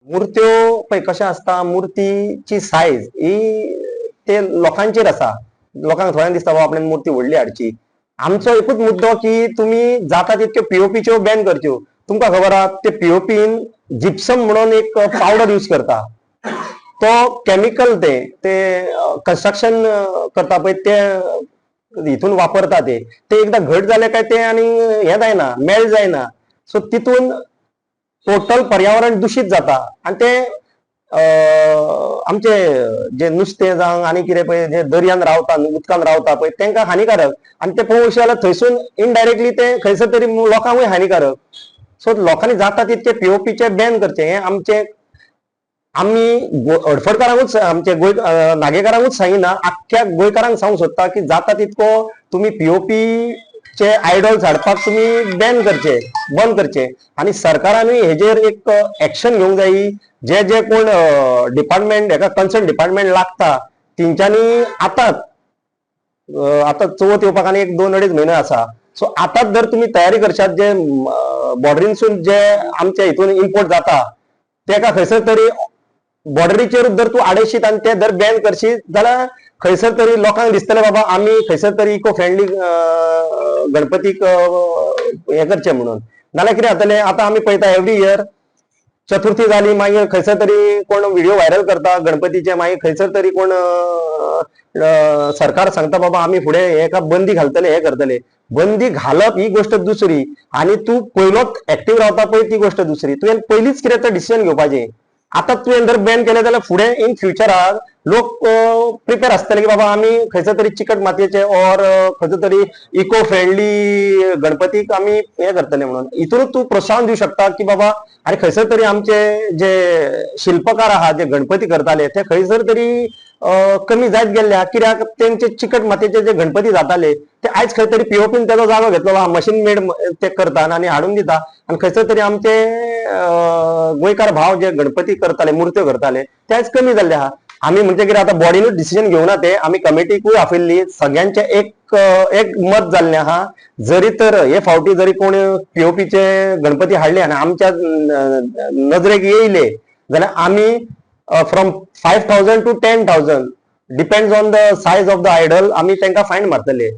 मूर्त्यो पळय कशें आसता, मुर्तीची सायज ही ते लोकांचेर आसा. लोकांक थोड्यांक दिसता, बाबा, आपणें मुर्ती व्हडली हाडची. आमचो एकूच मुद्दो की तुमी जाता तितक्यो पीओपीच्यो बॅन करच्यो. तुमकां खबर आहा, ते पीओपीन जिप्सम म्हणून एक पावडर यूज करता. तो केमिकल ते ते कन्स्ट्रक्शन करता पळय, ते हितून वापरता. ते ते एकदां घट जाले काय ते आनी हें जायना, मेल्ट जायना. सो तितून टोटल पर्यावरण दूषित जाता आनी ते आमचे जे नुस्तें जावं आनी कितें पळय, जे दर्यान रावता, उदकान रावता पळय, तांकां हानिकारक. आनी ते पळोवंक जाल्यार थंयसून इनडायरेक्टली ते खंयसर तरी लोकांकूय हानिकारक. सो लोकांनी जाता तितके पीओपीचे बॅन करचे हें आमचे. आमी हडफडकारांकूच, आमचे गोंय नागेकारांकूच सांगिना, आख्ख्या गोंयकारांक सांगूंक सोदता की जाता तितको तुमी पीओपी चे आयडॉल्स हाडपाक तुमी बॅन करचे, बंद करचे. आनी सरकारानूय हेजेर एक एक्शन घेवंक जायी. जे जे कोण डिपार्टमेंट हेका कन्सर्न डिपार्टमेंट लागता, तेंच्यांनी आतांच, आतां चवथ येवपाक आनी एक दोन अडेच म्हयने आसा, सो आतांच जर तुमी तयारी करशात, जे बॉर्डरीनसून जे आमच्या हितून इम्पोर्ट जाता, तेका खंयसर तरी बॉर्डरीचेर जर तूं आडयशीत आनी ते जर बॅन करशीत जाल्यार खंयसर तरी लोकांक दिसतलें, बाबा, आमी खंयसर तरी इको फ्रेंडली गणपतीक हें करचें म्हणून. नाल्यार कितें जातलें, आतां आमी पळयता, एवरी इयर चतुर्थी जाली, मागीर खंयसर तरी कोण व्हिडिओ व्हायरल करता गणपतीचे. मागीर खंयसर तरी कोण सरकार सांगता, बाबा, आमी फुडें हेका बंदी घालतले, हे करतले. बंदी घालप ही गोष्ट दुसरी आणि तूं पयलोच एक्टीव रावता पळय, ती गोष्ट दुसरी. तुवें पयलींच कितें तर डिसिजन घेवपाचें. आतां तुवें जर बॅन केलें जाल्यार फुडें इन फ्युचराक लोक प्रिपेर आसतले की बाबा, आमी खंयसर तरी चिकट मातयेचे ऑर खंयसर तरी इको फ्रेंडली गणपतीक आमी हें करतले म्हणून. हितूनच तूं प्रोत्साहन दिवं शकता की बाबा, आरे, खंयसर तरी आमचे जे शिल्पकार आहा, जे गणपती करताले, ते खंयसर तरी कमी जायत गेल्ले आहा. कित्याक तेंचे चिकट मातयेचे जे गणपती जाताले, ते आयज खंय तरी पीओपीन तेजो जागो घेतलो. मशीन मेड ते करता आनी हाडून दिता. आनी खंयसर तरी आमचे गोंयकार भाव जे गणपती करताले, मुर्त्यो करताले, ते आयज कमी जाल्ले आहा. आमी म्हणजे कितें, आतां बॉडीनूच डिसिजन घेवना ते. आमी कमिटीकूय आपयल्ली. सगळ्यांचे एक एक मत जाल्लें आहा, जरी तर हे फावटी जरी कोण पीओपीचे गणपती हाडले आनी आमच्या नजरेक येयले जाल्यार आमी from 5,000 to 10,000, depends on the size of the idol, आमी तांकां फायन मारतले.